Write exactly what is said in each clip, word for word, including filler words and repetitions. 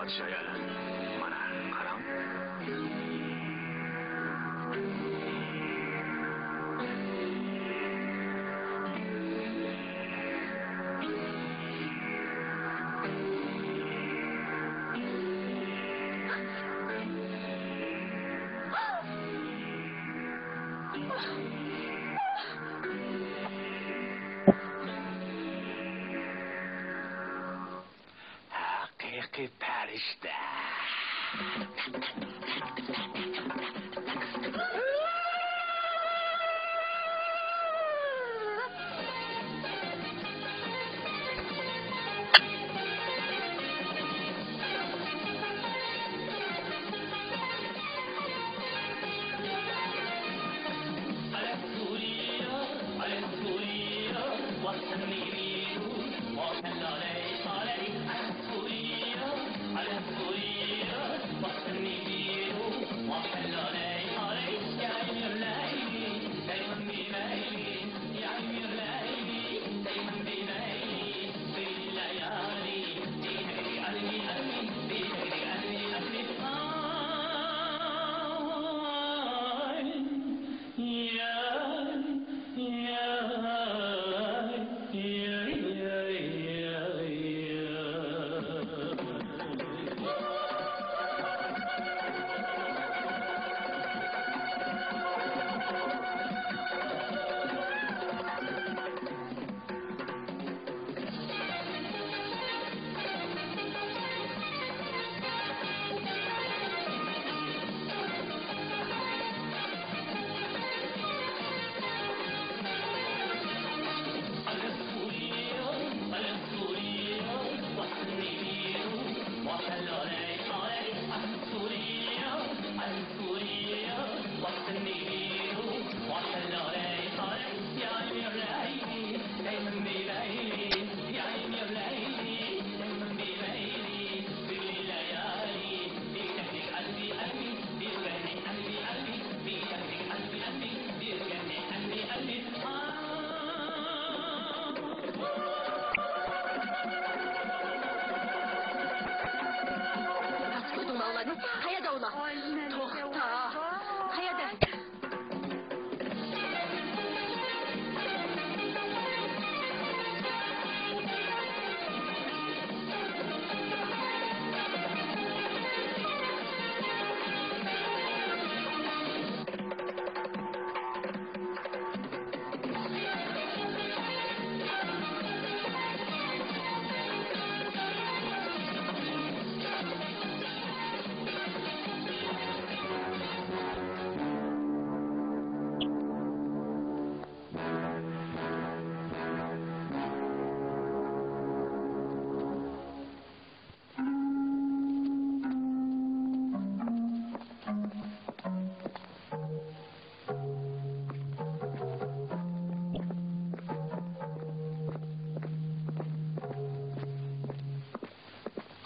شايالان، مانا، قاراڭ. ھەقىقىي پەرىشتە. ئاچ كۆزۈڭنى ئاۋۇلارنى. قەيەردە ئۇلار؟ توختا. قەيەردە؟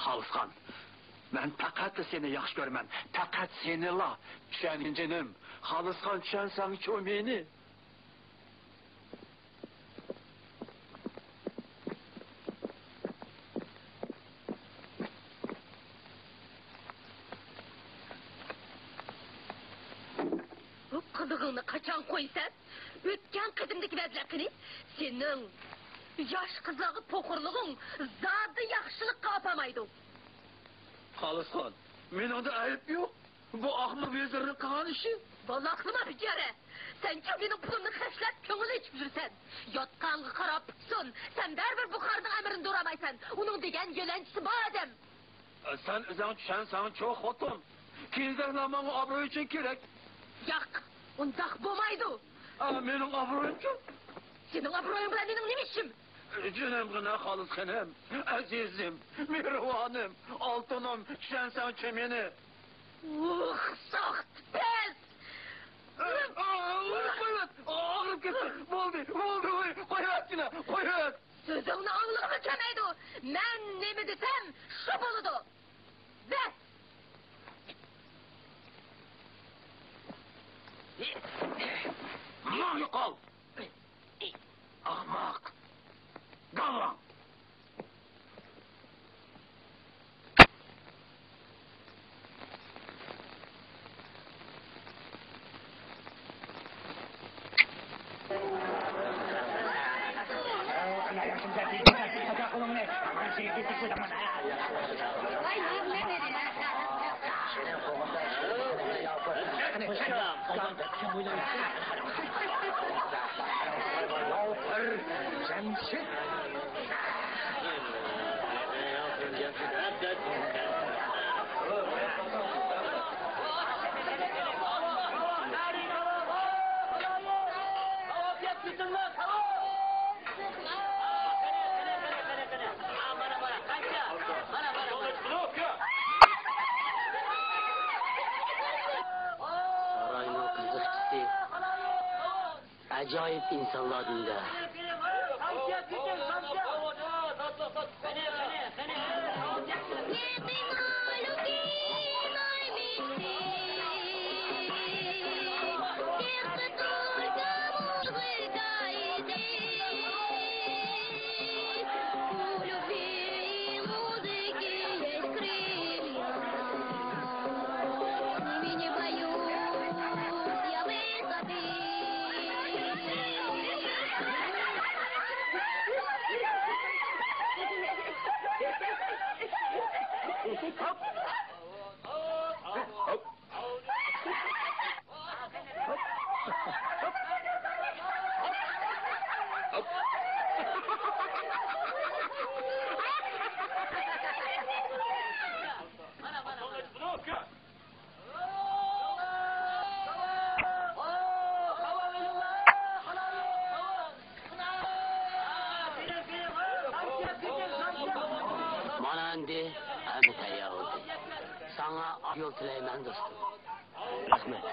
خالىسخان، مەن پەقەتلا سېنى ياخشى كۆرىمەن. پەقەت سېنىلا. چۈشەنگىن جېنىم. خالىسخان، چۈشەنسەڭچۇ مېنى؟ بۇ قىلىقىڭنى قاچان قويىسەن؟ ئۆتكەن قېتىمدىكى ۋەدىلەر قېنى؟ سېنىڭ ياش قىزلارغا پوخۇرلۇقۇڭ زادى ياخشىلىققا ئاپارمايدۇ. خالىسخان، مېنىڭدە ئەيىب يوق. بۇ ئاخمىق ۋەزىرنىڭ قىلغان ئىشى. بالاقلىما بىچارە! سەنچۇ مېنىڭ پۇلۇمنى خەجلەپ، كۆڭۈل ئېچىپ يۈرىسەن. ياتقانغا قاراپ پۇتسۇن، سەن بەرىبىر بۇ قارىنىڭ ئەمرىنى دورامايسەن. ئۇنىڭ دېگەن يۆلەنچىسى بار ئادەم. سەن ئۆزۈڭ چۈشەنسەڭچۇ، خوتۇن. كېيىنچىلەر ماڭا ئابرۇي ئۈچۈن كېرەك. ياق، ئۇنداق بولمايدۇ. ئا، مېنىڭ ئابرۇيۇمچۇ؟ سېنىڭ ئابرۇيۇڭ بىلەن مېنىڭ نېمە ئىشىم؟ جېنىمغىنە خالىسخېنىم، ئەزىزىم، مېھرىبانىم، ئالتۇنۇم، چۈشەنسەڭچۇ مېنى؟ ئۇھ، ساختىپەز! ئا، ئا، ئا، قويۇۋەت! ئاغرىپ كەتتى! بولدى، بولدى، قوي، قويۇۋەتكىنە، قويۇۋەت! سۆزۈڭنى ئاڭلىغۇمۇ كەلمەيدۇ! مەن نېمە دېسەم، شۇ بولىدۇ! بەس! ماڭا يوقال! ئاخماق! گاۋاڭ! ساراينىڭ قىزىقچىسى، ئاجايىپ ئىنسانلاردىن-دە. مانا ئەمدى ھەممە تەييار بولدى. ساڭا ئاق يول تىلەيمەن، دوستۇم. رەھمەت.